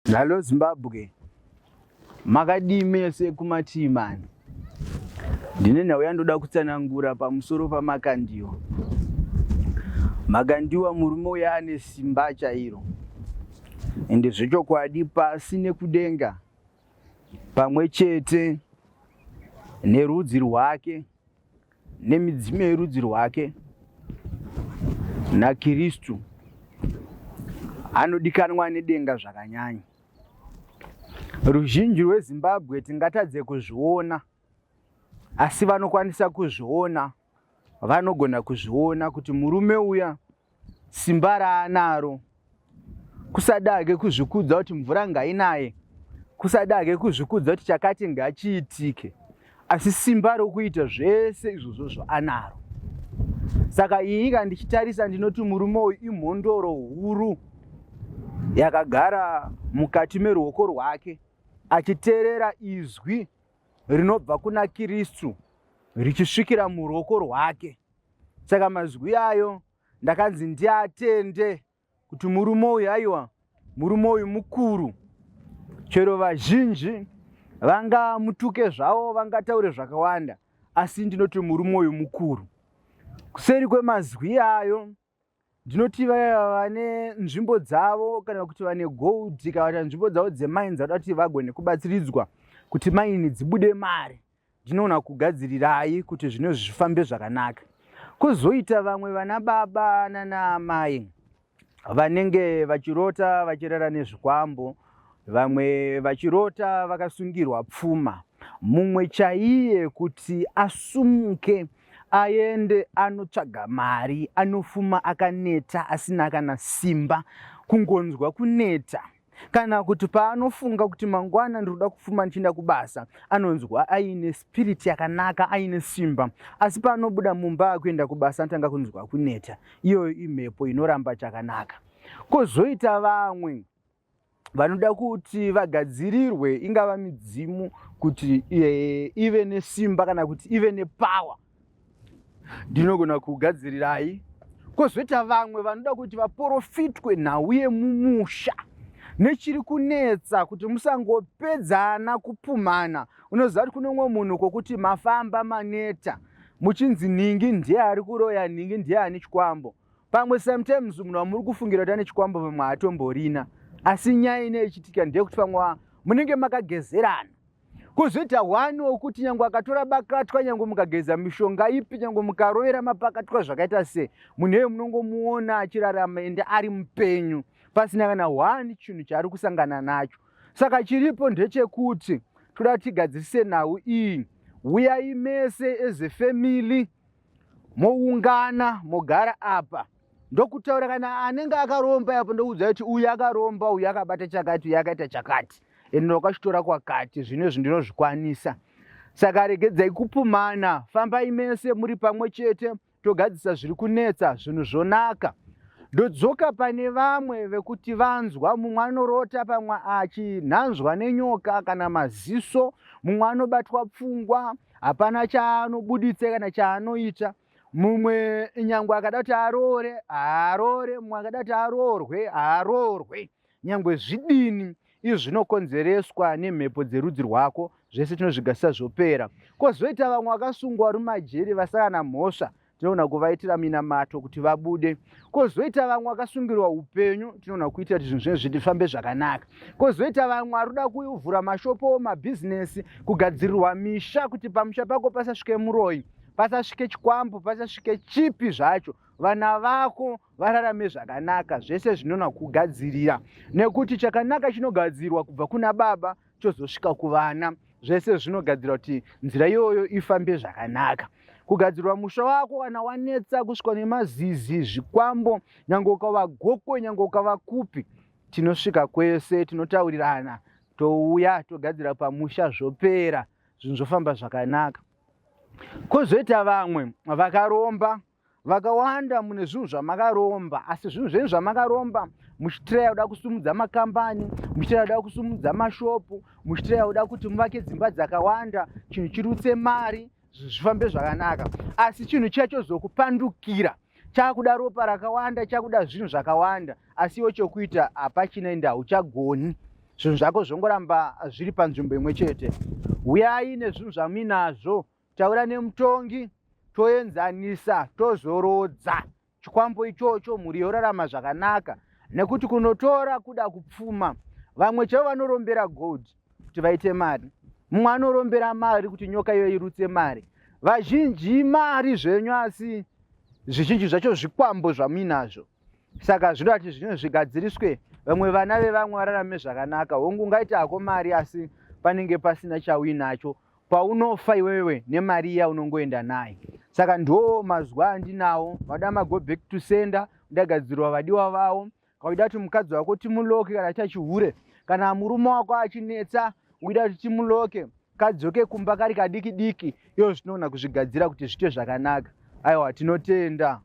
Hello Zimbabwe, makadii mese kumatii mani? Ndine nhau yandoda kutsanangura pamusoro paMakandiwa. Makandiwa murume uya ane simba chairo, ende zvechokwadi pasi nekudenga pamwe chete nerudzi rwake nemidzimu yerudzi rwake naKristu anodikanwa nedenga zvakanyanya. Ruzhinji rweZimbabwe tingatadze kuzviona, asi vanokwanisa kuzviona vanogona kuzviona kuti murume uya simba raanaro kusada hake kuzvikudza kuti mvura ngainaye kusada hake kuzvikudza kuti chakati ngachiitike asi simba rokuita zvese izvozvozvo anaro saka ini kana ndichitarisa ndinoti murume uyu imhondoro huru yakagara mukati meruoko rwake achiteerera izwi rinobva kuna Kristu richisvikira muruoko rwake. Saka mazwi ayo ndakanzi ndiatende kuti murume uyu aiwa, murume uyu mukuru. Chero vazhinji vangamutuke zvavo, vangataure zvakawanda, asi ndinoti murume uyu mukuru. Kuseri kwemazwi ayo ndinoti vaya vane nzvimbo dzavo kana kuti vane gold kana kuti nzvimbo dzavo dzemaini dzavada kuti vagone kubatsiridzwa kuti maini dzibude mari ndinoona kugadzirirai kuti zvino zvifambe zvakanaka kwozoita vamwe vana baba nana amai vanenge vachirota vachirara nezvikwambo vamwe vachirota vakasungirwa pfuma mumwe chaiye kuti asumuke aende anotsvaga mari anofuma akaneta asina kana simba kungonzwa kuneta kana kuti paanofunga kuti mangwana ndiri kuda kufuma ndichienda kubasa anonzwa aine spirit yakanaka aine simba asi paanobuda mumba akuenda kubasa anotanga kunzwa kuneta iyoyo imhepo inoramba chakanaka kwozoita vamwe vanoda kuti vagadzirirwe ingava midzimu kuti e, ive nesimba kana kuti ive nepower ndinogona kugadzirirai kwozoita vamwe vanoda kuti vaporofitwe nhau yemumusha nechiri kunetsa kuti musangopedzana kupumhana unoziva kuti kune umwe munhu kwokuti mafamba maneta muchinzi nhingi ndiye ari kuroya nhingi ndiye ane chikwambo pamwe sometimes munhu wamuri kufungira kuti ane chikwambo pamwe haatomborina asi nyaya ine ichitika ndeyekuti pamwe munenge makagezerana kuzoita one wokuti nyange akatora bakatwa nyange mukageza mishonga ipi nyange mukarovera mapakatwa zvakaita sei munhu iyoyo munongomuona achirarama ende ari mupenyu pasina kana one chinhu chaari kusangana nacho saka chiripo ndechekuti toda tigadzirise nhau iyi huyai mese as a family moungana mogara apa ndokutaura kana anenge akaromba yapo ndokuudza kuti uyu akaromba uyu akabata chakati uyu akaita chakati ende ndakachitora kwakati zvino izvi ndinozvikwanisa saka regedzai kupumana fambai mese muri pamwe chete togadzisa zviri kunetsa zvinhu zvonaka ndodzoka pane vamwe vekuti vanzwa mumwe anorota pamwe achinhanzwa nenyoka kana maziso mumwe anobatwa pfungwa hapana chaanobuditse kana chaanoita mumwe nyangwe akada kuti aroore haaroore mumwe akada kuti aroorwe haaroorwe nyangwe zvidini izvi zvinokonzereswa nemhepo dzerudzi rwako zvese tinozvigasisa zvopera kwozoita vamwe vakasungwa vari mumajeri vasakana mhosva tinoona kuvaitira minamato kuti vabude kwozoita vamwe vakasungirwa upenyu tinoona kuitira kuti zvinhu zvinhu zvifambe zvakanaka kwozoita vamwe vari kuda kuvhura mashopo mabhizinesi kugadzirirwa misha kuti pamusha pako pasasvike muroyi pasasvike chikwambo pasasvike chipi zvacho vana vako vararame zvakanaka zvese zvinona kugadzirira nekuti chakanaka chinogadzirwa kubva kuna baba chozosvika kuvana zvese zvinogadzira kuti nzira iyoyo ifambe zvakanaka kugadzirwa musha wako kana wanetsa kusvikwa nemazizi zvikwambo nyange ukava gokwe nyange ukava kupi tinosvika kwese tinotaurirana touya togadzira pamusha zvopera zvinhu zvofamba zvakanaka kwozoita vamwe vakaromba Vakawanda mune zvinhu zvamakaromba asi zvinhu zvenyu zvamakaromba muchitireya kuda kusumudza makambani muchitireya kuda kusumudza mashopu muchitireya kuda kuti muvake dzimba dzakawanda chinhu chirutse mari zvinhu zvifambe zvakanaka asi chinhu chiya chozokupandukira chakuda ropa rakawanda chakuda zvinhu zvakawanda asi iwe chokuita hapachina ende hauchagoni. Zvinhu zvako zvongoramba zviri panzvimbo imwe chete. Huyai nezvinhu zvamuinazvo, taura nemutongi, toenzanisa, tozorodza chikwambo ichocho, mhuri yorarama zvakanaka. Nekuti kunotora kuda kupfuma. Vamwe chaivo vanorombera gold kuti vaite mari, mumwe anorombera mari kuti nyoka iyo irutse mari. Vazhinji mari zvenyu, asi zvizhinji zvacho zvikwambo zvamuinazvo. Saka zvinoda kuti zvinhu zvigadziriswe, vamwe vana vevamwe vararame zvakanaka. Hongu, ungaita hako mari, asi panenge pasina chauinacho. Paunofa iwewe nemari iya unongoenda nayo. Saka ndo mazwa andinawo. Vada mago back to sender, ndagadzirwa vadiwa vavo. Kauida kuti mukadzi wako timuloke kana aita chihure, kana murume wako achinetsa uida kuti timuloke kadzoke kumba kari kadiki diki, iyo zvinoona kuzvigadzira kuti zviite zvakanaka. Aiwa, tinotenda.